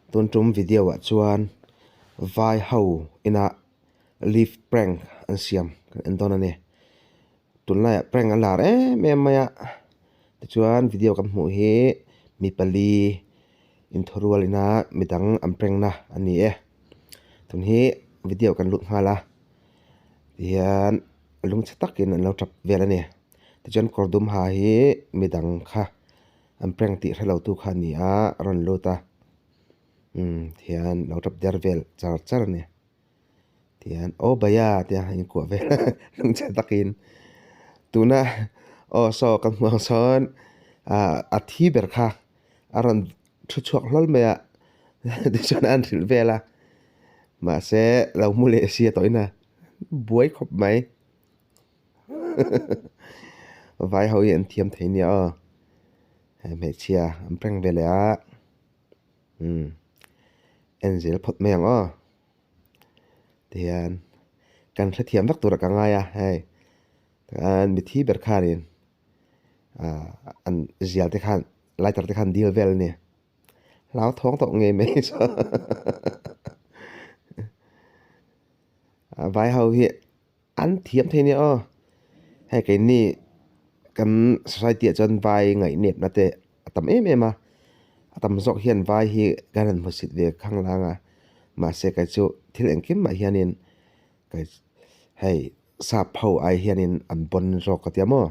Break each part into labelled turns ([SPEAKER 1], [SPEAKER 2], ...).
[SPEAKER 1] Tun tum video ah chuan vai ho ina live prank an siam kan en dawn a ni. Tunlaiah prank a lar em em mai a, tichuan video kan hmuh hi mi pali inthurual ina midang an prank na a ni e. Tun hi video kan lut nghal a, tihian lungchhe takin an lo tap vel a ni. Tichuan kawr dum ha hi midang kha. An prank tih hrelo tu kha a ni a, a rawn lut a, umm tihian lo tap der vel char char a ni. Tihian aw bhaiya tia a inkuah vel a lungchhe takin tuna aw saw kan hmuh ang sawn ah a thi ber kha a rawn thu chhuak hlawl mai a tichuan a inhrilh vel a mahse lo hmu leh sia tawhin a buai khawp mai. Vai ho hi an thiam thei nia aw hei hmeichhia an prank ve leh a umm en zel phawt mai ang aw tihian kan hrethiam vek turah ka ngai a hei an mithi ber khanin ah an zial te khan lighter te khan dil vel a ni hlauthawng tawh ngei mai vai ho hi. An thiam thei nia aw. Hei keini kan society ah chuan vai ngaihnepna te a tam em em a, a tam zawk hian vai hi kan han hmusit ve khanglang a, mahse kei chu thil engkim mah hianin kei hei sap ho ai hianin an bawn zawk ka tia maw.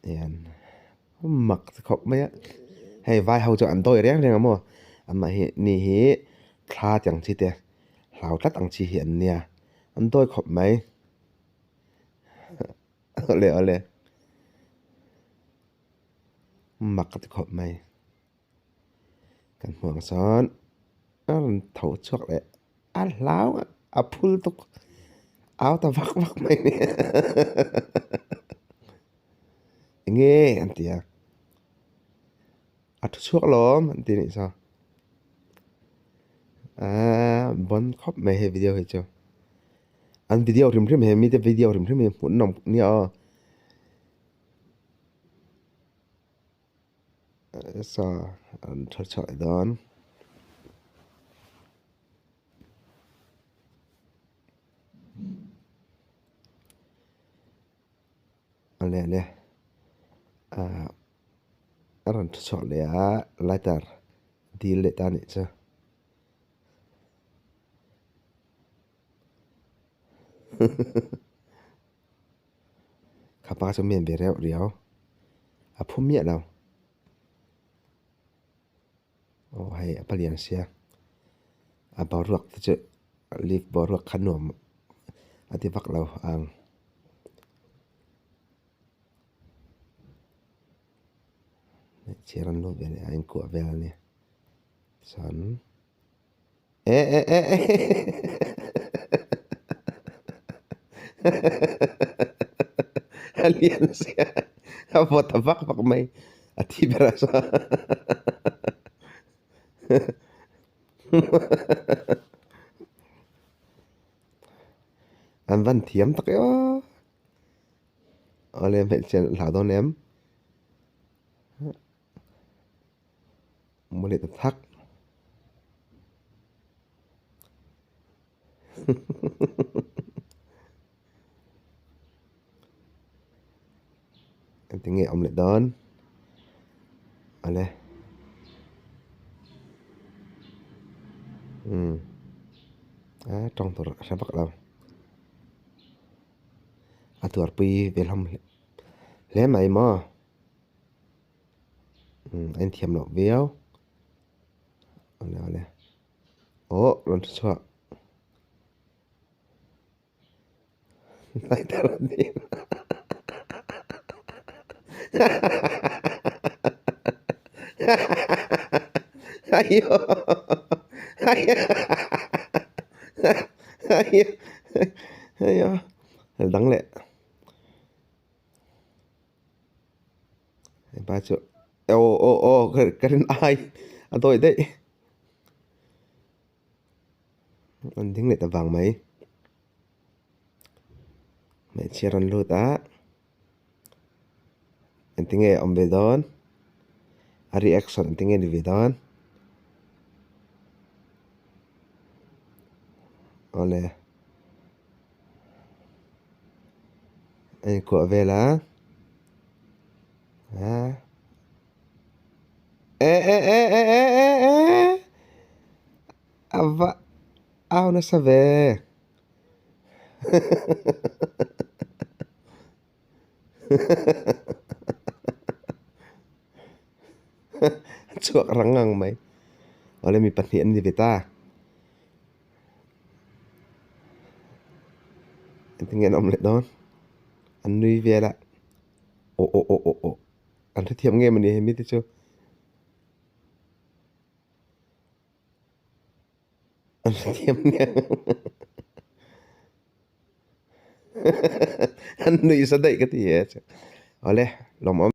[SPEAKER 1] Hian mak ti khawp mai a, hei vai ho chu an dawi reng reng a maw amah hi ni hi thla te ang chi te hlau tlat ang chi hi an nia an dawi khawp mai awle awle mak ka ti khawp mai kan hmuh ang sawn a rawn tho chhuak leh. A hlau a phul tuk au ta vak vak mai ni enge an ti a a thu chhuak lawm an ti nih saw aaa bon khawp mai hei video hi chu an video hrim hrim he mite video hrim hrim hi hmuh nawm nia aw. Saw an tha chhuah dawn. A leh leh ah a rawn thu chhuak leh a lighter dil leh ta a nih chu. Khapa chu men ve reuh riau a phu miah lo aw hei a palian sia a boruak te chu lift boruak kha nuam a ti vak lo ang. Hmeichhia rawn lut ve leh a inkuah vel a ni chuan. Eh eh eh eh a lian sia a vawt ta vak vak mai a thi ber a saw an van thiam tak e aw awle hmeichhe an hlau dawn em. Mu leh ta thak. Engtin nge awm leh dawn? Awle. Umm. A tawng tur a hre vak lo. A tuarpui ve hlawm hle mai maw? Umm a inthiam loh viau awle awle aw rawn thu chhuak lighter a ni aiyo aiyo aiyo dang leh. Hepa chu aw aw aw ka rin ai a dawi daih an ding leh ta vang mai hmeichhia rawn lut a engtinge a awm ve dawn a reaction engtinge a ni ve dawn. Awle. A inkuah vel a. A. E e e e e e e. A va au nasa ve. A chhuak rang ang mai. Awle mi pahnih an ni ve ta. Engtin nge an awm leh dawn? An nui vel a. Aw aw aw aw aw. An hrethiam nge mawni hemi te chu. An hrethiam nge. An nuih sa daih ka ti e. Awle lawmawm.